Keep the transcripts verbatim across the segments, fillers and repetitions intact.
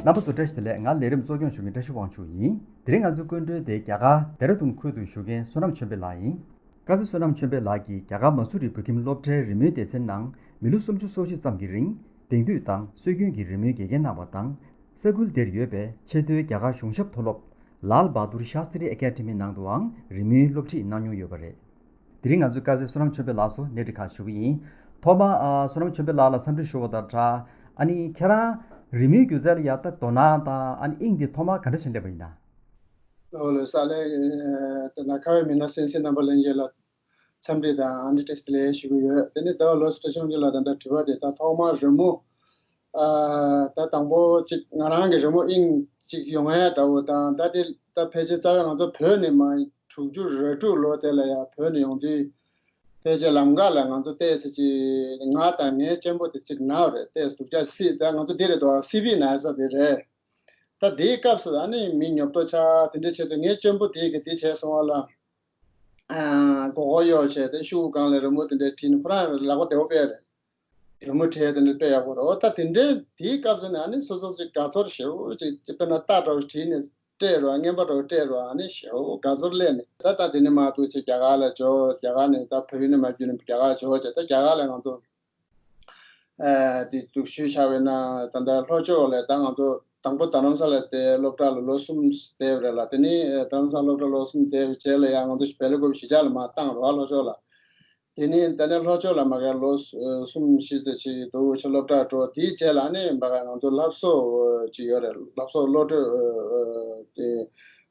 རྣམ་པ་ཚོ་བཀྲ་ཤིས་བདེ་ལེགས། ང་ལས་རིམ་གཙོ་སྐྱོང་ཞུ་མཁན་བཀྲ་ཤིས་དབང་ཕྱུག་ཡིན། དེ་རིང་ང་ཚོའི་སྐུ་མགྲོན་དེ་རྒྱ་གར་ལྡེ་ར་ལྡུན་ཁུལ་དུ་བཞུགས་མཁན་བསོད་ནམས་ཆོས་འཕེལ་ལགས་ཡིན། དཀར་ཟས་བསོད་ནམས་ཆོས་འཕེལ་ལགས་ཀྱིས་རྒྱ་གར་མ་སུ་རི་བོད་ཁྱིམ་སློབ་གྲྭའི་རི་མོའི་སྡེ་ཚན་ནང་མི་ལོ་སུམ་ཅུ་སོ་བཞི་ཙམ་གྱི་རིང་དེང་དུས་དང་སྲོལ་རྒྱུན་གྱི་རི་མོའི་དགེ་རྒན་གནང་བ་དང་། ས་ཁུལ་དེར་ཡོད་པའི་ཆེས་མཐོའི་རྒྱ་གར་གཞུང་ཞབས་མཐོ་སློབ་ལཱལ་བྷ་དུར་ཤཱསྟྲི་ཨེ་ཀ་ཌི་མི་ནང་དུའང་རི་མོའི་སློབ་ཁྲིད་གནང་མྱོང་ཡོད་པ་རེད། དེ་རིང་ང་ཚོའི་དཀར་ཟས་བསོད་ནམས་ཆོས་འཕེལ་ལགས་སུ་གནས་འདྲི་ཁག་ཞུ་གི་ཡིན། ཐོག་མར་ཨ་བསོད་ནམས་ཆོས་འཕེལ་ལགས་ལ་འཚམས་འདྲི་ཞུ་བ་དང་སྦྲགས། ཨ་ནི་ཁྱེད་རང་རི་མོའི་སྒྱུ་རྩལ་ལ་ཡ་ད་དོ་སྣང་དང་ཨ་ནི་དབྱིངས་འདི་ཐོག་མར་ག་འདྲ་ཞིག་སླེབས་པ་ཡིན་ན། ཨོ་ལོ་ས་ལེ། དེ་ན་ཁ་བའི་མི་སྣ་སེམས་སེམས་རྣམ་པ་ལྷན་རྒྱས་ལ་འཚམས་འདྲི་དང་ཨ་ནི་བཀྲ་ཤིས་བདེ་ལེགས་ཞུ་གི་ཡོད། དེ་ནི་ད་ལོ་སི་ཏྲ་ཆུང་ཆུང་ལ་ད་ལྟ་དྲི་བ་དེ་ད་ཐོག་མར་རི་མོ། ཨ་ད་དང་པོ་གཅིག་ང་རང་གི་རི་མོ་དབྱིངས་གཅིག་ཡོང་ཡ་འདྲ་བོ་དང་། ད་དེ་ད་ཕལ་ཆེར་རྩ་བའི་ང་ཚོ་བོད་ནས་མ་དྲུག་ཅུ་རེ་དྲུག་ལོ་དེ་ལ་ཡ་བོད་ནས་ཡོང་དུས། ཕལ་ཆེར་ལམ་ཁ་ལ་ང་ཚོ་ཏོག་ཙམ་ཅིག་ང་དང་ངའི་གཅེན་པོ་དེ་གཅིག་ན་བ་རེད། ཏོག་ཙམ་སྡུག་ཅག་སྲིད། ད་ང་ཚོ་འདི་རེད་དོ། སི་བི་ན་ས་དེ་རེད། ད་དེའི་སྐབས་སུ་ཨ་ནི་མི་ཉོབ་ཏོ་ཆགས་དེ་འདྲ་བྱས་ཏེ་ངའི་གཅེན་པོ་དེ་གིས་དེ་བྱས་སོང་བ་ལ། ཨ་མགོ་སྐོར་གཡོག་བྱས་ཏེ་ཤུགས་སྒང་ལ་རི་མོ་དེ་འདྲ་བྲིས་ནས་ཁོ་རང་ལག་པ་བདེ་བོ་དཔེ་རེད། རི་མོ་བྲིས་དེ་འདྲ་དཔེ་ཡག་པོ་རེད། འོ་ད་དེ་འདྲའི་དེའི་སྐབས་སུ་ནི་ཨ་ནི་སོ་སོ་ཅིག་དགའ་ཚོར་ཞེ་པོ་ཅིག་ཅིག་དཔེར་ན་རྟ་འདྲ་བོ་བྲིས་ནས་སྤྲད་རོགས། རྔན་པ་འདྲ་བོ་སྤྲད་རོགས། ཨ་ནི་ཞེ་པོ་དགའ་ཚོར་སླེབས་ནས། ད་ད་དེ་ནས་མར་འདུག་ཅིག་རྒྱ་གར་ལ་འབྱོར། རྒྱ་གར་ནས་ད་བོད་ཡུལ་ནས་མར་བརྒྱུད་ནས་རྒྱ་གར་འབྱོར་བྱས། ད་རྒྱ་གར་ལ་ང་ཚོ་ཨ་དེ་འདུག་ཞུས་བཞག་པས་ན། ད་ལྟ་ལྷོ་ཕྱོགས་ལ་ད་ང་ཚོ་དང་པོ་རྡ་རམ་ས་ལ་དེ་སློབ་གྲྭ་ལ་ལོ་གསུམ་བསྡད་པ་རེད་ལ། དེ་ནས་རྡ་རམ་ས་ལ་སློབ་གྲྭ་ལོ་གསུམ་བསྡད་པའི་རྗེས་ལ་ཡང་ང་ཚོ་བལ་ཀོབ་གཞིས་ཆགས་ལ་མར་བཏང་རོགས། ལྷོ་ཕྱོགས་ལ། དེ་ནས་ད་ནས་ལྷོ་ཕྱོགས་ལ་མ་ག་ལོ་གསུམ་བཞི་ཙམ་ཅིག་འདུག་ཅིག་སློབ་གྲྭར་འགྲོ། དེའི་རྗེས་ལ་ནི་མ་ག་ང་ཚོ་སློབ་གསོ་ཅིག་ཡོད་རེད། སློབ་གསོ་བློ་གྲོས་དེ་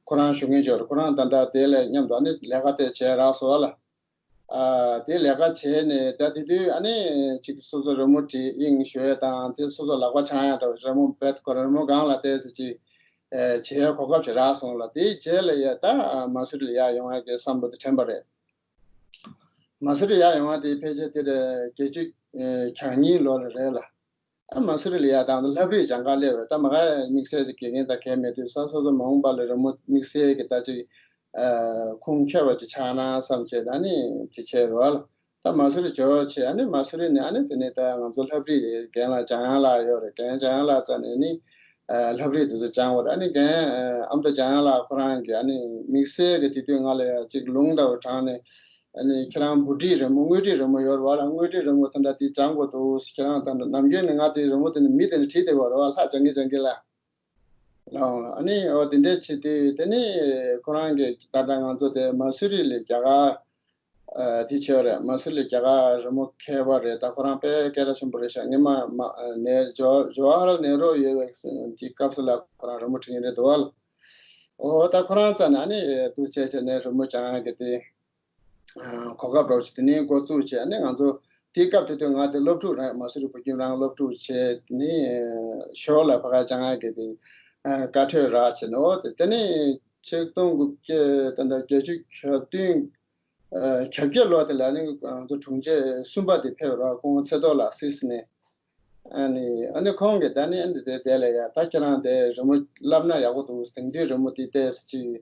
ཁོ་རང་ཞུ་མཁན་ཅིག་ཡོད་རེད། ཁོ་རང་ད་ལྟ་དེ་ལ་མཉམ་དུ་ནི་ལས་ཀ་དེ་བྱས་རག་སོང་ལ། ཨ་དེ་ལས་ཀ་བྱས་ནས་ད་དེ་དུས་ཨ་ནི་ཅིག་སོ་སོ་རི་མོ་བྲིས་དབྱིངས་ཞུ་ཡས་དང་། དེ་སོ་སོ་ལག་པ་འཆང་ཡ་འདྲ་བོ། རི་མོ་བེད་ཁོ་རང་རི་མོ་སྒང་ལ་བལྟས་ཚེ་ཅིག་ཨ་བྱེད་ཡ་གོ་སྐབས་ཅིག་རག་སོང་ལ། དེའི་རྗེས་ལ་ཡ་ད་མ་སུ་རི་ལ་ཡར་ཡོང་ཡ་གི་བསམ་བློ་དེ་དྲན་པ་རེད། མ་སུ་རི་ཡར་ཡོང་བ་དེ་ཕལ་ཆེར་དེ་རེད། བརྒྱད་ཅུ་གྱ་གཉིས་ལོ་ལ་རེད་ལ། ཨ་མ་སུ་རི་ལ་ཡར་དང་ལྷ་བྲིས་སྦྱང་གར་སླེབས་པ་རེད། ད་མ་ག་དམིགས་བསལ་གྱི་དགེ་རྒན་དང་གས་མེད་དུས། ས་སོ་སོ་མ་འོངས་པ་ལ་རི་མོ་དམིགས་བསལ་གྱི་ད་ཅིག་ཨ་ཁུངས་འཁྱོལ་བ་ཅིག་ཆགས་ན་བསམ་བྱས་ནས་ཨ་ནི་དེ་བྱས་རོགས་ལ། ད་མ་སུ་རི་འབྱོར་བྱས། ཨ་ནི་མ་སུ་རི་ནས་ཨ་ནི་དེ་ནས་ད་ང་ཚོ་ལྷ་བྲིས་རྒན་ལགས་འཇམ་དབྱངས་ལགས་ཡོད་རེད། རྒན་འཇམ་དབྱངས་ལགས་རྩ་ནས་ནི་ཨ་ལྷ་བྲིས་དེ་ཚོ་སྦྱངས་པ་རེད། ཨ་ནི་རྒན་ཨ་ཨ་མདོ་འཇམ་དབྱངས་ལགས་ཁོ་རང་གིས་ཨ་ནི་དམིགས་བསལ་གྱི་དེ་དུས་ང་ལ་ཡང་ཅིག་ལུང་འདྲ་བོ་དྲངས་ནས། ཨ་ནི་ཁྱེད་རང་འབུ་བྲིས་རི་མོ། དངུལ་བྲིས་རི་མོ་ཡོད་རེད་བ་ལ། དངུལ་བྲིས་རི་མོ་དེ་འདྲ་དེ་སྦྱང་དགོས་འདུག་ཁྱེད་རང་ད་ནམ་རྒྱུན་ནས་ང་དེ་རི་མོ་དེ་ནི་མི་དེ་ནི་བྲིས་བསྡད་པ་རེད་བ་ལ། སྦྱང་གི་སྦྱང་གི་ལ། ལའང་ལ། ཨ་ནི་འོ་དེ་འདྲས་བྱེད་དུས་དེ་ནི་ཁོ་རང་གིས་ད་ལྟ་ང་ཚོ་དེ་མ་སུ་རི་ལ་རྒྱ་གར་ཨ་དེ་བྱས་རེད། མ་སུ་རི་ལ་རྒྱ་གར་རི་མོ་མཁས་པ་རེད། ད་ཁོ་རང་དཔེ་སྐད་གྲགས་ཆེན་པོ་རེད་ཤག་སྔོན་མ་མ་ནེ་ཇོ་ཇོ་ཧ་ར་ལ་ནེ་རུ་ཡོད་པའི་དེ་སྐབས་སུ་ལ་ཁོ་རང་རི་མོ་བྲིས་མཁན་རེད་འདུག་བ་ལ། འོ་ད་ཁོ་རང་རྩ་ནས་ཨ་ནི་འདུག་བྱས་བྱས་ནས་རི་མོ་སྦྱང་ཡག་གི་དེ་གོ་སྐབས་རོགས་ཅིག་དེ་ནས་འགོ་བཙུགས་བྱས། ཨ་ནི་ང་ཚོ་དེའི་སྐབས་དེ་དུས་ང་དེ་སློབ་ཕྲུག་རང་མ་སུ་རི་བོད་ཁྱིམ་རང་སློབ་ཕྲུག་བྱས་ནས་ཞོར་ལ་ཕ་ག་སྦྱང་ཡག་གི་དེ་བཀའ་འཁྲོལ་རག་བྱས་ནས། འོ་དེ་དེ་ནས་ཆིག་སྟོང་དགུ་བརྒྱ་ད་ལྟ་བརྒྱད་ཅུ་གྱ་བདུན་གྱ་བརྒྱད་ལོ་དེ་ལ་ནི་ང་ཚོ་དྲུང་ཆེ་གསུམ་པ་དེ་ཕེབས་རོགས། སྐུ་ངོ་ཚེ་རྡོར་ལགས་སུད་སི་ནས། ཨ་ནི་ཨ་ནི་ཁོང་གིས་ད་ནི་ཨ་ནི་དེ་དེ་ལ་ཡ་ད་ཁྱེད་རང་དེ་རི་མོ་བསླབ་ན་ཡག་པོ་འདུག་དེང་དུས་རི་མོ་དེ་ཏོག་ཙམ་ཅིག་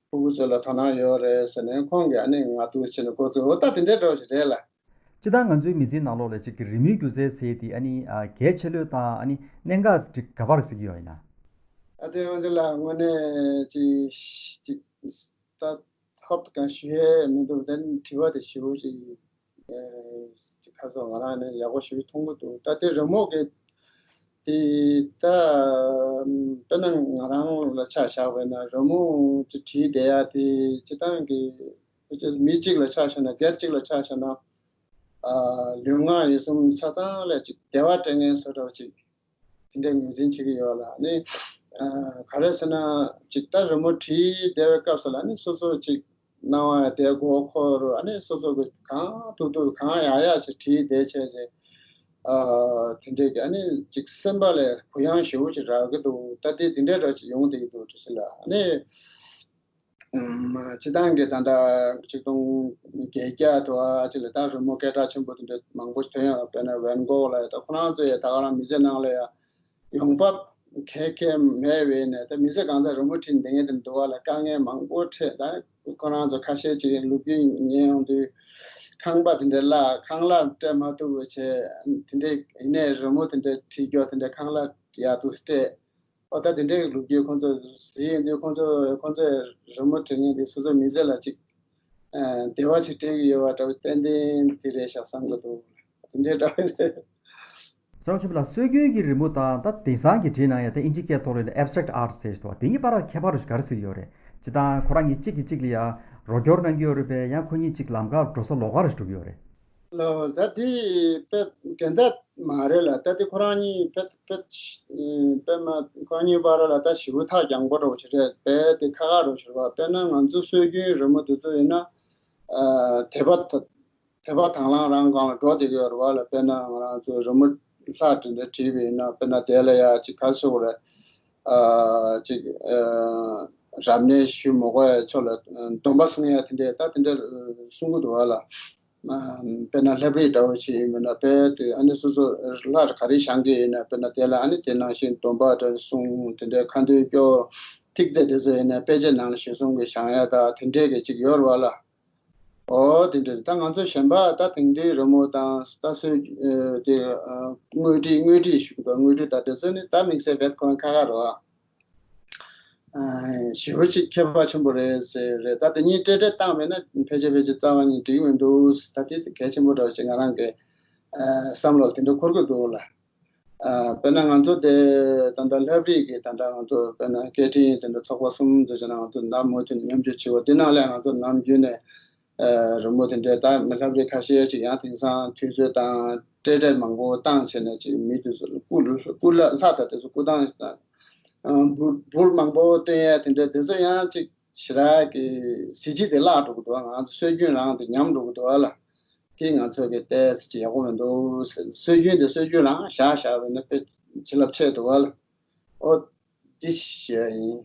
ཕྲུ་གུ་ཚོ་ལ་དོ་སྣང་ཡོད་རེད་ཟེར་ནས་ཁོང་གིས་ཨ་ནི་ང་འདུག་བྱས་ནས་འགོ་བཙུགས། འོ་ད་དེ་འདྲའི་འདྲ་བོ་ཞིག་རེད་ལ། སྤྱིར་བཏང་ང་ཚོའི་མི་ཚེའི་ནང་ལོགས་ལ་ཅིག་གི་རི་མོའི་སྒྱུ་རྩལ་ཟེར་དེ་ཨ་ནི་ཨ་གལ་ཆེ་ལོས་དང་ཨ་ནི་གནད་འགག་ཅིག་ག་པར་གཟིགས་ཀྱི་ཡོད་ཡིན་ན། ཨ་དེ་ང་ཚོ་ལ་དངོས་གནས་ཅིག་ཅིག་ད་ཧོབ་ཏེ་གང་ཞུ་ཡས་མི་འདུག་དེ་ནི་དྲི་བ་དེ་ཞེ་པོ་ཅིག་ཨེ་ཅིག་ཁ་སང་ང་རང་ནས་ཡག་པོ་ཞེ་པོ་མཐོང་གི་འདུག་ད་དེ་རི་མོ་གི་དེ་ད་དཔེར་ན་ང་རང་ལ་ཆ་བཞག་པ་ཡིན་ན་རི་མོ་ཅིག་བྲིས་བསྡད་ཡ་དེ་སྤྱིར་བཏང་གི་མི་གཅིག་ལ་ཆ་བཞག་ན་སྒེར་གཅིག་ལ་ཆ་བཞག་ན་ཨ་ལུས་ངག་ཡིད་གསུམ་ཆ་ཚང་ལ་ཅིག་བདེ་བ་སྤྲད་མཁན་བཟོ་འདྲ་བ་ཅིག་དེ་འདྲའི་ངོས་འཛིན་བྱེད་ཀྱི་ཡོད་ལ། ཨ་ནི་ཨ་ག་རེ་ཟེར་ན་ཅིག་ད་རི་མོ་བྲིས་བསྡད་པའི་སྐབས་སུ་ལ་ནི་སོ་སོ་ཅིག་སྣང་བ་དེ་མགོ་འཁོར། ཨ་ནི་སོ་སོ་གི་གང་ཐུབ་ཐུབ་གང་ཡག་ཡག་ཅིག་བྲིས་བསྡད་བྱས་རྗེས་ཨ་དེ་འདྲའི་གི་ཨ་ནི་ཅིག་སེམས་པ་ལ་གུ་ཡངས་ཞེ་པོ་ཅིག་རག་གི་འདུག་ད་དེ་དེ་འདྲའི་འདྲ་ཅིག་ཡོང་བསྡད་ཀྱི་འདུག་དྲི་ཟེར་ལ། ཨ་ནི་ཨམ་སྤྱིར་བཏང་གི་ད་ལྟ་ཆིག་སྟོང་བརྒྱད་བརྒྱ་དུ་ཨ་ཅི་ལ་ད་རི་མོ་སྐད་གྲགས་ཆེན་པོ་དེ་འདྲ་མང་པོ་ཞིག་ཐོན་ཡོད་རེད། དཔེར་ན་ཝན་གོག་ལ་ཡ་ད་ཁོ་རང་ཚོ་ཡ་ད་ག་རང་མི་ཚེ་ནང་ལ་ཡ་ཡོང་འབབ་ག་གེ་མེད་པས་ནས་ད་མི་ཚེ་གང་ཚ་རི་མོ་བྲིས་བསྡད་མཁན་དེ་འདུག་བ་ལ། དཀའ་ངལ་མང་པོ་འཕྲད། ད་ཁོ་རང་ཚོ་ཁ་ཤས་ཅིག་ལོ་རྒྱུས་ཉན་ཡོང་དུས་ཁང་པ་དེ་འདྲ་བརླག་ཁང་གླ་སྤྲད་མ་ཐུབ་པ་བྱས། དེ་འདྲའི་ཡིན་ནའི་རི་མོ་དེ་འདྲ་བྲིས་རྒྱུ་དེ་འདྲ་ཁང་གླ་ཡག་ཏུ་སྤྲད། ཨོ་ད་དེ་འདྲའི་ལོ་རྒྱུས་ཁོང་ཚོ་ཟེར་ཡོང་དུས་ཁོང་ཚོ་ཁོང་ཚོས་རི་མོ་བྲིས་མཁན་དེ་སོ་སོའི་མི་ཚེ་ལ་ཅིག་བདེ་བ་ཅིག་སྤྲད་ཀྱི་ཡོད་པ་འདྲ་བོ་ཏན་ཏན་དེ་རེད་ཤག་བསམ་གྱི་འདུག་དེ་འདྲའི་འདྲ་བོ་རེད། བསོད་ནམས་ཆོས་འཕེལ་ལགས། སྲོལ་རྒྱུན་གྱི་རི་མོ་དང་ད་དེང་སང་གི་བྲིས་ན་ཡང་ད་ཨིན་ཇི་སྐད་ཐོག་ལ་ཡིན་ན་abstract art ཟེར་ཞིག་འདུག་དེ་གཉིས་བར་ལ་ཁྱད་པར་ག་རེ་ཟེར་གྱི་ཡོད་རེད། སྤྱིར་བཏང་ཁོ་རང་གཉིས་གཅིག་གིས་གཅིག་ལ་ཡང་རོགས་སྐྱོར་གནང་གི་ཡོད་རེད་པས། ཡང་ཁོ་གཉིས་གཅིག་ལམ་ཁར་འགྲོ་ས་ལོགས་ཀ་རེ་འགྲོ་གི་ཡོད་རེད། ལོ་ད་དེ་དཔེ་གན་ད་མ་རེད་ལ། ད་དེ་ཁོ་རང་གཉིས་དཔེ་དཔེ་དཔེ་མ་ཁོ་རང་གཉིས་བར་ལ་ད་ཞེ་པོ་ཐག་རྒྱང་པོ་འདྲ་བོ་ཞིག་རེད། དཔེ་དེ་ཁ་ཁ་འདྲ་བོ་ཞིག་རེད་བ། དཔེར་ན་ང་ཚོ་སྲོལ་རྒྱུན་རི་མོ་དེ་ཚོ་ཡིན་ན་ཨ་དད་པ་ད་དད་པ་དང་བླངས་རང་སྒང་ལ་འགྲོ་བསྡད་ཀྱི་ཡོད་རེད་བ་ལ། དཔེར་ན་ང་རང་ཚོ་རི་མོ་ལྷ་དེ་འདྲ་བྲིས་པ་ཡིན་ན་དཔེར་ན་དེ་ལ་ཡ་ཅིག་ག་རེ་ཟེར་དགོས་རེད། ཨ་ཅིག་ཨ་རབ་གནས་ཞུ་མི་དགོས་ཡ་ཕྱོགས་ལ་སྡོམ་པ་སྲུང་ཡ་དེ་འདྲས་ད་དེ་འདྲ་གསུང་གི་འདུག་བ་ལ། ཨ་དཔེར་ན་ལྷ་བྲིས་འདྲ་བོ་ཞིག་ཡིན་ན་དཔེ་དེ་ཨ་ནི་སོ་སོ་ལྷ་ག་རེ་བཞེངས་ཀྱི་ཡིན་ན་དཔེར་ན་དེ་ལ་ཨ་ནི་དེ་ནང་བཞིན་སྡོམ་པ་འདྲ་སྲུང་དེ་འདྲའི་ཁ་འདོན་སྐྱོར་ཐིག་ཚད་དེ་ཚོ་ཡིན་ན་དཔེ་ཆ་ནང་ལ་གཞིར་བཟུང་གི་བཞེངས་ཡ་ད་དེ་འདྲས་ཀྱི་ཅིག་ཡོད་རེད་བ་ལ། ཨོ་དེ་འདྲ་རེད། ད་ང་ཚོ་གཞན་པ་ད་དེང་དུས་རི་མོ་དང་ད་སྲོལ་ཨ་དེ་ཨ་དངོས་བྲིས་དངོས་བྲིས་ཞུ་གི་འདུག་དངོས་བྲིས་ད་དེ་ཚོ་ནི་ད་དམིགས་བསལ་རྦད་ཁོ་རང་ཁ་ཁ་རེད་བ། ཨ་ཞེ་པོ་ཅིག་ཁྱད་པར་ཆེན་པོ་རེད་ཟེར་རེད། ད་དེ་གཉིས་སྤྲེལ་སྤྲེལ་བཏང་བས་ན་ཕལ་ཆེར་ཕལ་ཆེར་རྩ་བ་ཉིད་འགྲིག་མི་འདུག་ད་དེ་གལ་ཆེན་པོ་འདྲ་བོ་ཅིག་ང་རང་གི་ཨ་བསམ་བློ་དེ་འདྲ་འཁོར་གི་འདུག་ལ། ཨ་དཔེར་ན་ང་ཚོ་དེ་ད་ལྟ་ལྷ་བྲིས་ཀྱི་ད་ལྟ་ང་ཚོ་དཔེར་ན་སྐད་འཕྲིན་དེ་འདྲ་ཚོགས་པ་གསུམ་ཚོ་བྱས་ན་ང་ཚོ་ནམ་མུ་མཐུད་ནས་མཉམ་ཞུགས་བྱེད་པ་དེ་ནང་ལས་ང་ཚོ་ནམ་རྒྱུན་ནས་ཨ་རི་མོ་དེ་འདྲའི་ད་མི་ལྷ་བྲིས་ཁ་ཤས་ཅིག་ཡང་དེང་སང་དུས་ཚོད་དང་སྤྲེལ་སྤྲེལ་མང་པོ་བཏང་བྱས་ནས་ཅིག་མི་དེ་ཚོ་སྐུ་སྐུ་ལ་ལྷ་དང་དེ་ཚོ་སྐུ་ཐང་དང་འབུར་འབུར་མང་པོ་སྟོན་ཡ་དེ་འདྲ་དེ་ཚོ་ཡང་ཅིག་ཞེ་དྲག་གི་གཟི་བརྗིད་དེ་བརླག་འགྲོ་གི་འདུག་ང་ཚོ་སྲོལ་རྒྱུན་རང་དེ་ཉམས་འགྲོ་གི་འདུག་ཨ་ལ། དེ་ང་ཚོ་གི་ཏོག་ཙམ་ཅིག་ཡག་པོ་མི་འདུག་སྲོལ་རྒྱུན་དེ་སྲོལ་རྒྱུན་རང་བཞག་བཞག་པ་ཡིན་ན་དཔེ་བྱིན་རླབས་ཆེ་འདུག་ཨ་ལ། ཨོ་དེ་བཤད་ཡིན།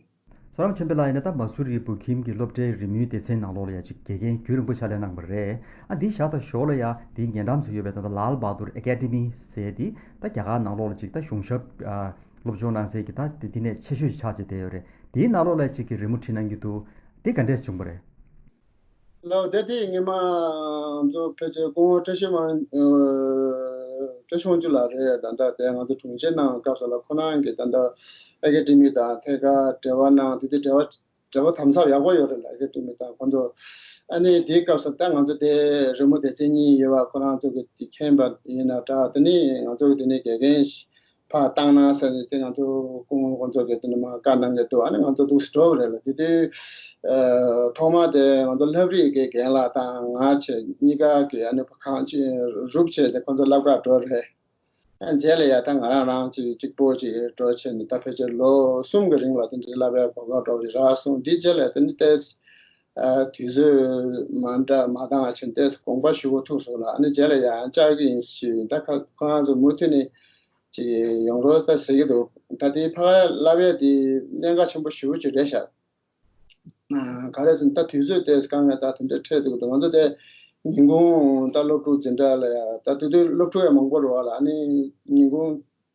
བསོད་ནམས་ཆོས་འཕེལ་ལགས་ཡིན་ན་ད་མ་སུ་རི་བོད་ཁྱིམ་གྱི་སློབ་གྲྭའི་རི་མོའི་སྡེ་ཚན་ནང་ལོགས་ལ་ཡ་ཅིག་དགེ་རྒན་རྒྱུན་རིང་པོ་ཕྱག་ལས་གནང་བ་རེད། ཨ་འདི་བཞག་ད་ཞོར་ལ་ཡ་དེའི་ཉེ་འགྲམ་དུ་ཡོད་པའི་ད་ལྟ་ལཱལ་བྷ་དུར་ཨེ་ཀ་ཌི་མི་ཟེར་དེ་ད་རྒྱ་གར་ནང་ལོགས་ལ་ཅིག་ད་གཞུང་ཞབས་ཨ་སློབ་སྦྱོང་གནང་སའི་གི་ད་དེ་དེ་ནས་ཆེ་ཤོས་ཆགས་བྱས་བསྡད་ཡོད་རེད། དེའི་ནང་ལོགས་ལ་ཅིག་གི་རི་མོ་བྲིས་གནང་གི་འདུག་དེ་ག་འདྲས་བྱུང་བ་རེད། ལགས་དེ་དེ་ངེད་མ་ང་ཚོ་ཕལ་ཆེར་སྐུ་ངོ་བཀྲ་ཤིས་དབང་ཨ་བཀྲ་ཤིས་དབང་ཕྱུག་ལགས་རེད། ད་ལྟ་དེ་ང་ཚོ་དྲུང་ཆེ་གནང་སྐབས་སུ་ལ་ཁོ་རང་གིས་ད་ལྟ་ཨེ་ཀ་ཌི་མི་དང་ཐད་ཀར་འབྲེལ་བ་གནང་། དེ་དུས་འབྲེལ་བ་འབྲེལ་བ་དམ་ཟབ་ཡག་པོ་ཡོད་རེད་ལ། ཨེ་ཀ་ཌི་མི་དང་ཁོང་ཚོ། ཨ་ནི་དེའི་སྐབས་སུ་ད་ང་ཚོ་དེ་རི་མོ་སྡེ་ཚན་གཉིས་ཡོད་པ་ཁོ་རང་ཚོ་གི་དེ་མཁྱེན་པ་ཡིན་ན་འདྲ། དེ་ནི་ང་ཚོ་གི་དེ་ནི་དགེ་རྒན་ཕར་བཏང་གནང་ཟེར་ནས་དེ་ང་ཚོ་སྐུ་ངོ་ཁོང་ཚོ་གིས་དེ་ནི་མར་བཀའ་གནང་གི་འདུག་ཨ་ནི་ང་ཚོ་འདུག་སེ་འགྲོ་གི་རེད་ལ། དེ་དུས་ཨ་ཐོག་མ་དེ་ང་ཚོ་ལྷ་བྲིས་ཀྱི་རྒན་ལགས་དང་ང་བྱས་གཉིས་ཀ་གིས་ཨ་ནི་གང་ཅི་རུབ་བྱས་ཏེ་ཁོང་ཚོ་སློབ་གྲྭར་འགྲོ་རེད། ཨ་རྗེས་ལ་ཡ་ད་ང་རང་རང་ཅིག་གཅིག་པོ་ཅིག་འགྲོ་བྱས་ནས་ད་ཕལ་ཆེར་ལོ་གསུམ་གྱི་རིང་ལ་དེ་འདྲའི་བསླབ་པའི་གོ་སྐབས་འདྲ་བོ་ཞིག་རག་སོང་། འདིའི་རྗེས་ལ་དེ་ནི་ཏོག་ཙམ་ཨ་དུས་ཚོད་མ་འདྲ་མ་འདང་བ་བྱས་ནས་ཏོག་ཙམ་དགོངས་པ་ཞུ་དགོས་ཐུག་སོང་ལ། ཨ་ནི་རྗེས་ལ་ཡང་བཅར་གྱི་ཡིན་ཞུས། ད་ཁ་ཁོ་རང་ཚོ་མུ་མཐུད་ནས་ཅིག་ཡོང་རོགས་ད་ཟེར་གྱི་འདུག་ད་དེ་ཕ་ག་བསླབ་པའི་དེ་གནད་འགག་ཆེན་པོ་ཞེ་པོ་ཅིག་རེད་ཤག་ཨ་ག་རེ་ཟེར་ན་ད་དུས་ཚོད་དེ་དཀའ་ངལ་ད་དེ་འདྲ་འཕྲད་འདུག་ད་ང་ཚོ་དེ་ཉིན་གུང་ད་སློབ་ཕྲུག་འཛིན་གྲྭ་ལ་ཡ་ད་དེ་དུས་སློབ་ཕྲུག་ཡང་མང་པོ་རེད་བ་ལ། ཨ་ནི་ཉིན་གུང་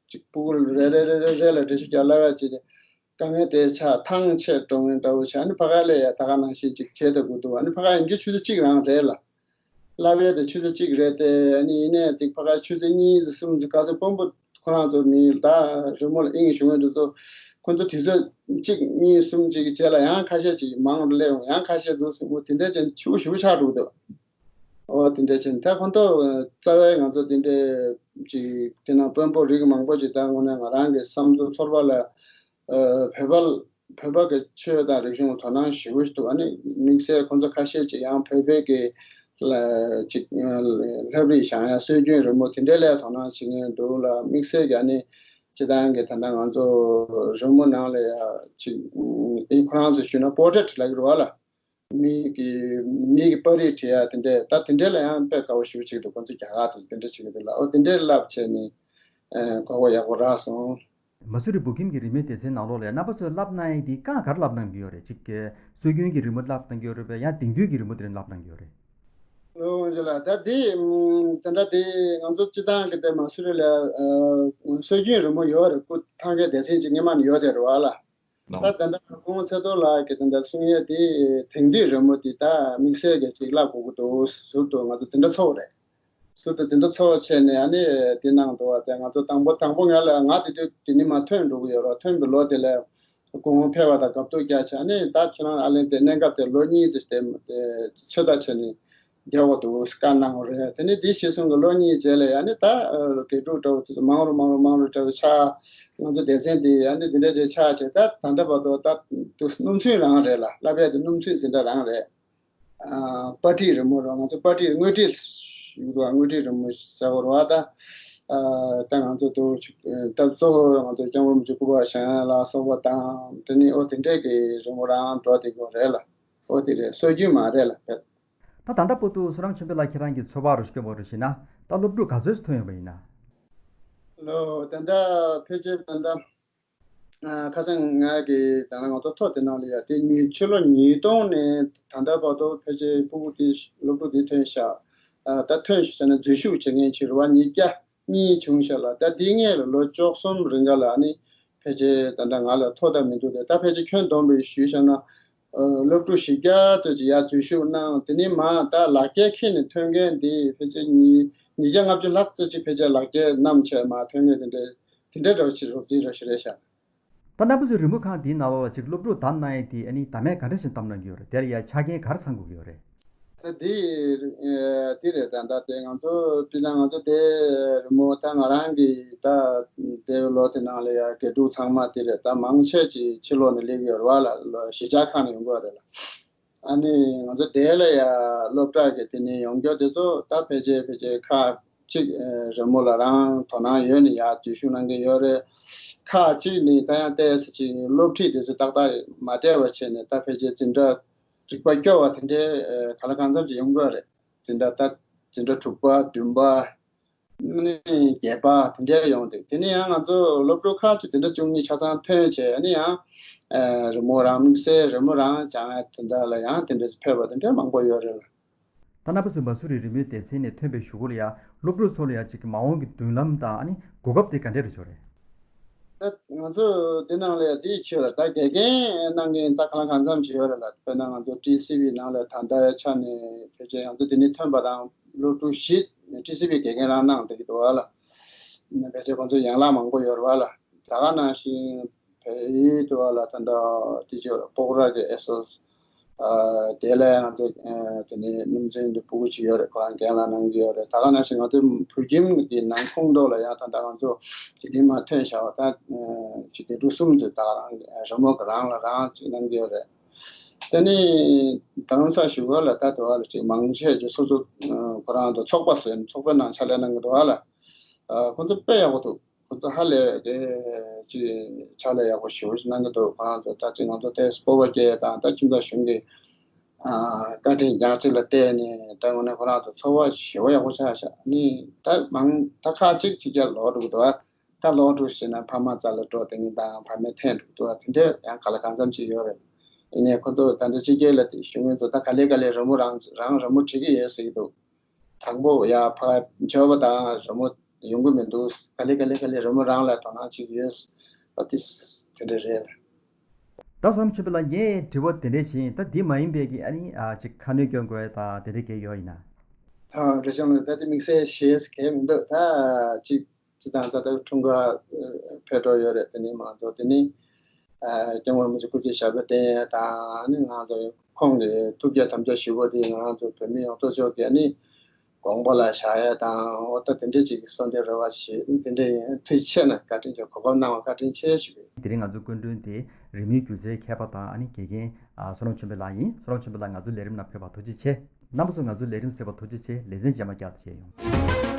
གཅིག་ཕྲུ་གུ་རེ་རེ་རེ་རེ་རེ་ལ་འགྲེལ་བཤད་རྒྱག་སླ་བ་ཅིག་དཀའ་ངལ་དེ་ཆགས་ཐང་ཆད་འགྲོ་མཁན་འདྲ་བོ་ཆགས། ཨ་ནི་ཕ་ག་ལ་ཡ་ད་ག་ནང་བཞིན་ཅིག་བྱེད་ཐུབ་ཀྱི་འདུག་ཨ་ནི་ཕ་ག་ཡིན་གྱི་ཆུ་ཚོད་གཅིག་རང་རེད་ལ། བསླབ་ཡས་དེ་ཆུ་ཚོད་གཅིག་རེད་དེ། ཨ་ནི་ཡིན་ནའི་ཅིག་ཕ་ག་ཆུ་ཚོད་གཉིས་ཙམ་གསུམ་ཙམ་ག་ཚོད་དཔོན་པོ་ཁོ་རང་ཚོ་མི་ད་རི་མོ་ལ་དབྱིངས་ཞུགས་མཁན་དེ་ཚོ་ཁོ་ཚོ་དུས་ཚོད་གཅིག་གཉིས་གསུམ་ཅིག་གི་རྗེས་ལ་ཡང་ཁ་ཤས་ཅིག་མང་རུ་སླེབས་ཡོང་། ཡང་ཁ་ཤས་ཚོ་སུ་མོ་དེ་འདྲ་ཅན་ཆུ་བོ་ཞེ་པོ་ཆགས་འགྲོ་གི་འདུག་ཨོ་དེ་འདྲ་ཅན་ད་ཁོ་ཚོ་རྩ་བའི་ང་ཚོ་དེ་འདྲ་ཅིག་དེ་ནང་དཔོན་པོ་རིགས་མང་པོ་ཅིག་ད་དངོས་གནས་ང་རང་གི་བསམ་ཚུལ་ཚོར་བ་ལ་ཨ་བོད་པ་བོད་པ་གི་ཆོས་དང་རིག་གཞུང་ལ་དོ་སྣང་ཞེ་པོ་ཞིག་འདུག་ཨ་ནི་དམིགས་བསལ་ཁོང་ཚོ་ཁ་ཤས་ཅིག་ཡང་བོད་པའི་གི་ལ་ཅིག་ལྷ་བྲིས་བཞེངས་ཡ་སྲོལ་རྒྱུན་རི་མོ་དེ་འདྲའི་ལ་དོ་སྣང་བྱེད་མཁན་འདུག་ལ། དམིགས་བསལ་གྱི་ཨ་ནི་སྤྱི་བཏང་གི་ད་ལྟ་ང་ཚོ་རི་མོ་ནང་ལ་ཡ་ཅིག་ཨིན་ཁོ་རང་ཚོ་ཞུས་ན་པོར་ཊེཊ་ལབ་ཀྱི་རེད་བ་ལ། མི་གི་མི་གི་པར་རིས་བྲིས་ཡ་དེ་འདྲས་ད་དེ་འདྲས་ལ་ཡང་དཔེ་དགའ་བོ་ཞེ་པོ་བྱེད་ཀྱི་འདུག་ཁོང་ཚོ་རྒྱ་གར་དུ་དེ་འདྲས་བྱེད་ཀྱི་འདུག་ལ། ཨོ་དེ་འདྲས་བསླབ་བྱས་ནས་ཨ་གོ་བ་ཡག་པོ་རག་སོང་། མ་སུ་རི་བོད་ཁྱིམ་གྱི་རིག་གནས་སྡེ་ཚན་ནང་ལོགས་ལ་ཡང་རྣམ་པ་ཚོས་བསླབ་གནང་ཡས་འདི་རྐང་ག་རེ་བསླབ་གནང་གི་ཡོད་རེད། ཅིག་གི་སྲོལ་རྒྱུན་གྱི་རི་མོ་བསླབ་གནང་གི་ཡོད་རེད་པས། ཡང་དེང་དུས་ཀྱི་རི་མོ་དེ་རིང་བསླབ་གནང་གི་ཡོད་རེད། ལོ་ངོ་ཅིག་ལ་ད་འདི་ཨམ་དེ་འདྲ་དེ་ང་ཚོ་སྤྱི་བཏང་གི་དེ་མ་སུ་རི་ལ་ཨ་སྲོལ་རྒྱུན་རི་མོ་ཡོད་རེད། སྐུ་ཐང་གའི་སྡེ་ཚན་ཅིག་སྔོན་མ་ནས་ཡོད་དེ་རེད་བ་ལ། ད་ད་ལྟ་སྐུ་ངོ་ཚེ་རྡོར་ལགས་ཀྱིས་ད་ལྟ་གསུང་ཡས་དེ་དེང་དུས་རི་མོ་དེ་ད་དམིགས་བསལ་གྱི་ཅིག་བསླབ་དགོས་ཀྱི་འདུག་ཟུར་དུ་ང་ཚོ་འཛིན་གྲྭ་ཚོགས་རེད། ཟུར་དུ་འཛིན་གྲྭ་ཚོགས་བྱས་ནས་ཨ་ནི་དེ་གནང་འདུག་བ། དེ་ང་ཚོ་དང་པོ་དང་པོ་ང་ལ་ང་དེ་དུས་དེ་ནི་མ་ཐོན་འགྲོ་གི་ཡོད་ར། ཐོན་པའི་ལོ་དེ་ལ་སྐུ་ངོ་ཕེབས་པ་དང་དགའ་སྡུག་རྒྱག་བྱས། ཨ་ནི་ད་ཁྱེད་རང་ཨ་ལན་དེ་གནས་སྐབས་དེ་ལོ་གཉིས་ཙམ་དེ་ཚོད་ལྟ་བྱས་ནས་བསྡད་དགོས་འདུག་བཀའ་གནང་བ་རེད། དེ་ནི་དེ་གཞིར་བཟུང་གི་ལོ་གཉིས་རྗེས་ལ་ཡང་ནི་ད་དགེ་ཕྲུག་འདྲ་བོ་དེ་ཚོ་མང་རུ་མང་རུ་མང་རུ་འགྲོ་བའི་ཆ་ང་ཚོ་སྡེ་ཚན་དེ་ཡང་ནི་འདི་འདྲ་ཅིག་ཆགས་བྱས། ད་ད་ལྟ་བར་དུ་ད་དུ་སྣུམ་ཚོན་རང་རེད་ལ། བསླབ་ཡས་དེ་སྣུམ་ཚོན་འཛིན་གྲྭ་རང་རེད། ཨ་པར་ཊི་རི་མོ་རང་ང་ཚོ་པར་ཊི་དངོས་བྲིས་ཞུ་གི་འདུག་དངོས་བྲིས་རི་མོ་ཟེར་བ་རེད་བ། ད་ཨ་ད་ང་ཚོ་དུ་ད་གཙོ་བོ་ང་ཚོ་སྐྱབས་མགོན་རིན་པོ་ཆེ་སྐུ་པར་བཞེངས་ལ་སོགས་པ་དང་། དེ་ནི་ཨོ་དེ་འདྲས་ཀྱི་རི་མོ་རང་འགྲོ་བསྡད་ཀྱི་ཡོད་རེད་ལ། ཨོ་དེ་རེད། སྲོལ་རྒྱུན་མ་རེད་ལ། ད་ད་ལྟ་བར་དུ་བསོད་ནམས་ཆོས་འཕེལ་ལགས་ཁྱེད་རང་གི་ཚོར་བ་རུ་སྐྱོན་པ་རུ་ཞུས་ན། ད་སློབ་ཕྲུག་ག་ཚོད་ཐོན་ཡོད་པ་ཡིན་ན། ལོ་ད་ལྟ་ཕལ་ཆེར་ད་ལྟ་ཨ་ཁ་སང་ང་གི་ད་ང་ཚོ་ཐོག་དེ་ནང་ལ་ཡ་དེ་ཉིས་ཕྱི་ལོ་ཉིས་སྟོང་ནས་ད་ལྟ་བར་དུ་ཕལ་ཆེར་ཕྲུ་གུ་དེ་སློབ་ཕྲུག་དེ་ཐོན་ཤག་ཨ་ད་ཐོན་ཤག་ཟེར་ན་འཛུལ་ཞུགས་བྱེད་མཁན་ཕྱིར་བ་ཉིས་བརྒྱ་གཉིས་བྱུང་ཤག་ལ། ད་དེ་སྔས་ལ་ལོ་བཅུ་གསུམ་རིང་ག་ལ་ནི་ཕལ་ཆེར་ད་ལྟ་ང་ལ་ཐོ་ད་མི་འདུག་དེ་ད་ཕལ་ཆེར་ཁྱོན་བསྡོམས་པའི་ཞུས་བཞག་ན། ཨ་སློབ་ཕྲུག་བཞི་བརྒྱ་ཙམ་ཅིག་ཡར་འཛུལ་ཞུགས་གནང་། དེ་ནས་མར་ད་ལག་འཁྱེར་འཁྱེར་ནས་ཐོན་མཁན་འདི་ཕལ་ཆེར་ཉིས་ཉིས་བརྒྱ་ལྔ་བཅུ་ལྷག་ཙམ་ཅིག་ཕལ་ཆེར་ལག་འཁྱེར་བསྣམས་བྱས་མར་ཐོན་མཁན་དེ་འདྲ་དེ་འདྲ་འདྲ་བོ་ཅིག་རོབ་ཙམ་རོབ་ཅིག་རེད་ཤག་ད་རྣམ་པ་ཚོའི་རི་མོ་ཁང་འདིའི་ནང་ལོགས་ལ་ཅིག་སློབ་ཕྲུག་བདམས་གནང་ཡས་དེ་ཨ་ནི་བདམས་ཡས་ག་འདྲ་ཞིག་བདམས་གནང་གི་ཡོད་རེད། དེ་ལ་ཡ་ཆ་རྐྱེན་ག་རེ་ཚང་དགོས་ཀྱི་ཡོད་རེད། ད་འདི་ཨ་འདི་རེད། ད་ད་དེ་ང་ཚོ་སྤྱིར་བཏང་ང་ཚོ་དེ་རི་མོ་ད་ང་རང་གི་ད་དེ་ལོ་དེ་ནང་ལ་ཡ་དགེ་ཕྲུག་ཚང་མ་དེ་རེད། ད་མང་ཆེ་ཅིག་ཕྱི་ལོགས་ནས་སླེབས་ཡོད་རེད་བ་ལ། ལོ་གཞིས་ཆགས་ཁག་ནས་ཡོང་གི་ཡོད་རེད་ལ། ཨ་ནི་ང་ཚོ་དེ་ལ་ཡ་སློབ་གྲྭ་གི་དེ་ནས་ཡོང་རྒྱུ་དེ་ཚོ་ད་ཕལ་ཆེར་ཕལ་ཆེར་ཁག་ཅིག་ཨ་རི་མོ་ལ་རང་དོ་སྣང་ཡོད་ནས་ཡར་འཛུལ་ཞུགས་གནང་གི་ཡོད་རེད། ཁག་ཅིག་ནི་ད་ཡང་ཏོག་ཙམ་ཅིག་སློབ་ཁྲིད་དེ་ཚོ་ཏག་ཏག་མ་བསྡད་པ་བྱས་ནས་ད་ཕལ་ཆེར་འཛིན་གྲྭ་རིག་པ་སྐྱོ་བ་དེ་འདྲའི་ཨ་གང་ལ་གང་འཚམ་ཅིག་ཡོང་གི་ཡོད་རེད། འཛིན་གྲྭ་ད་འཛིན་གྲྭ་དྲུག་པ་བདུན་པ་ནི་བརྒྱད་པ་དེ་འདྲ་ཡོང་དུས། དེ་ནས་ཡང་ང་ཚོ་སློབ་ཕྲུག་ཁག་ཅིག་འཛིན་གྲྭ་བཅུ་གཉིས་ཆ་ཚང་ཐོན་བྱས་ནས་ཡང་ཨ་རི་མོ་རང་དམིགས་བསལ་རི་མོ་རང་སྦྱང་ཡ་དེ་འདྲ་ལ་ཡང་དེ་འདྲ་ཕེབས་པ་དེ་འདྲ་མང་པོ་ཡོད་རེད། ད་རྣམ་པ་ཚོས་མ་སུ་རི་རི་མོའི་སྡེ་ཚན་ནས་ཐོན་པའི་གཞུག་གུ་ལ་ཡང་སློབ་ཕྲུག་ཚོ་ལ་ཡང་ཅིག་གི་མ་འོངས་ཀྱི་མདུན་ལམ་དང་ཨ་ནི་གོ་སྐབས་དེ་ག་འདྲ་རེ་བྱུང་རེད། ད་ང་ཚོ་འདི་ནང་ལ་ཡང་དེའི་ཕྱིར་ད་དགེ་རྒན་གནང་མཁན་ད་གང་ལ་གང་འཚམ་ཞིག་ཡོད་རེད་ལ། དཔེར་ན་ང་ཚོ་ཊི་སི་བི་ནང་ལ་ད་ལྟའི་ཆ་ནས་ཕལ་ཆེར་ང་ཚོ་འདི་ནས་ཐོན་པ་རང་སློབ་ཕྲུག་བཞི་ཊི་སི་བི་དགེ་རྒན་རང་གནང་བསྡད་ཀྱི་འདུག་བ་ལ། ཕལ་ཆེར་ཁོང་ཚོ་ཡན་ལག་མང་པོ་ཡོད་རེད་བ་ལ། ད་ག་ནང་བཞིན་བལ་ཡུལ་དུ་བ་ལ་ད་ལྟ་དེ་ཅོ་སྤོག་ར་གི་ཨེ་སོ་སི་ཨ་དེ་ལ་ང་ཚོ་ཨ་དེ་ནས་སྣུམ་ཚོན་དུ་ཕྲུ་གུ་ཅིག་ཡོད་རེད། ཁོ་རང་རྒན་ལགས་གནང་གི་ཡོད་རེད། ད་ག་ནང་བཞིན་ང་ཚོ་བོད་ཁྱིམ་གྱི་ནང་ཁོངས་གཏོགས་ལ་ཡང་ད་ལྟ་ང་ཚོ་དེ་མ་ཐོན་བཞག་པ་ད་ཨ་ཅིག་དགེ་ཕྲུག་གསུམ་ཙམ་ད་ག་རང་རི་མོ་གི་རང་ལ་རང་ཅིག་གནང་གི་ཡོད་རེད། དེ་ནས་དང་ས་ཞུ་བ་ལ་ད་དུ་བ་ལ་ཅིག་མང་ཆེ་ཅིག་སོ་སོ་ཨ་ཁོ་རང་ཚོ་ཚོགས་པ་བཟོས་ནས་ཚོགས་པའི་ནང་ཕྱག་ལས་གནང་གི་འདུག་བ་ལ། ཨ་ཁོ་ཚོ་དཔེ་ཡག་པོ་འདུག་ཁོ་ཚོ་ཧ་ལས་དེ་ཅིག་ཕྱག་ལས་ཡག་པོ་ཞེ་པོ་ཅིག་གནང་གི་འདུག་ཁོ་རང་ཚོ་ད་ཅིག་ང་ཚོ་དེ་སྤོབས་པ་སྐྱེ་དང་ད་ཁྱིམ་བདག་གཞུང་གི་ཨ་བཀའ་དྲིན་རྒྱ་ཆེ་ལ་བརྟེན་ནས་ད་དངོས་གནས་ཁོ་རང་ཚོ་འཚོ་བ་ཞེ་པོ་ཡག་པོ་ཆགས་ཤག་ནི་ད་མང་ད་ཁག་ཅིག་ཅིག་ཀྱང་ལོག་འགྲོ་གི་འདུག་ད་ལོག་འགྲོ་ཞེ་ན་ཕ་མ་རྩ་ལ་འགྲོ་དེ་ནི་དང་ཕ་མས་འཐེན་འགྲོ་གི་འདུག་དེ་འདྲ་ཡང་ག་ལ་གང་འཚམ་ཅིག་ཡོད་རེད། ཡིན་ནའི་ཁོ་ཚོ་ད་འདྲ་ཕྱི་རྒྱལ་ལ་དེ་གཞུང་གི་ཚོ་ད་ག་ལེ་ག་ལེ་རི་མོ་རང་རང་རི་མོ་བྲིས་ཀྱི་ཡོད་ཟེར་གྱི་འདུག་དང་པོ་ཡར་ཕར་འབྱོར་བ་དང་རི་མོ་ཡོང་གི་མི་འདུག་ག་ལེ་ག་ལེ་ག་ལེ་རི་མོ་རང་ལ་དོ་སྣང་བྱེད་ཀྱི་ཡོད། ཨ་ཏི་དེ་འདྲ་རེད། ད་བསོད་ནམས་ཆོས་འཕེལ་ལགས་ངས་དྲི་བ་དེ་འདྲ་བྱས་ཡིན། ད་འདི་མ་ཡིན་པའི་གི་ཨ་ནི་ཨ་ཅིག་ཁ་སྣོན་སྐྱོན་དགོས་ད་དེ་འདྲ་གས་ཡོད་ཡིན་ན། ད་རེ་ཞང་ལ་ད་དེ་དམིགས་བསལ་ཞེས་གས་མི་འདུག་ད་ཅིག་ཅི་དང་ད་ལྟ་འཁྲུངས་སྐར་ཕེབས་འགྲོ་ཡོད་རེད། དེ་ནི་མང་ཚོགས་དེ་ནི་སྐྱབས་མགོན་རིན་པོ་ཆེ་སྐུ་ཚེ་ཞབས་པད་བརྟན་ཡས་དང་ནི་ང་ཚོ་ཁོང་གི་ཐུགས་བསྐྱེད་དམ་བཅའ་ཞུ་སྒོ་དེ་ང་ཚོ་བོད་མི་ཡོངས་རྫོགས་ཀྱི་ནི་དགོངས་པ་ལ་བཞག་ཡས་དང་འོ་ད་དེ་འདྲས་ཅིག་གི་གསོལ་འདེབས་རེ་བ་ཞུ། དེ་འདྲས་ཡིན། ཐུགས་རྗེ་ཆེ་གནང་། བཀའ་དྲིན་ཆེ། གོ་སྐབས་གནང་བ་བཀའ་དྲིན་ཆེ་ཞུ་གི། དེ་རིང་ང་ཚོའི་སྐུ་མགྲོན་དེ་རི་མོའི་སྒྱུ་རྩལ་མཁས་པ་དང་ཨ་ནི་དགེ་རྒན་བསོད་ནམས་ཆོས་འཕེལ་ལགས་ཡིན། བསོད་ནམས་ཆོས་འཕེལ་ལགས་ང་ཚོའི་ལས་རིམ་ནང་ཕེབས་པར་ཐུགས་རྗེ་ཆེ། རྣམ་པ་ཚོ་ང་ཚོའི་ལས་རིམ་གཟིགས་པར་ཐུགས་རྗེ་ཆེ། ལེ་ཚན་རྗེས་མ་བསྐྱར་དུ་མཇལ་ཡོང་།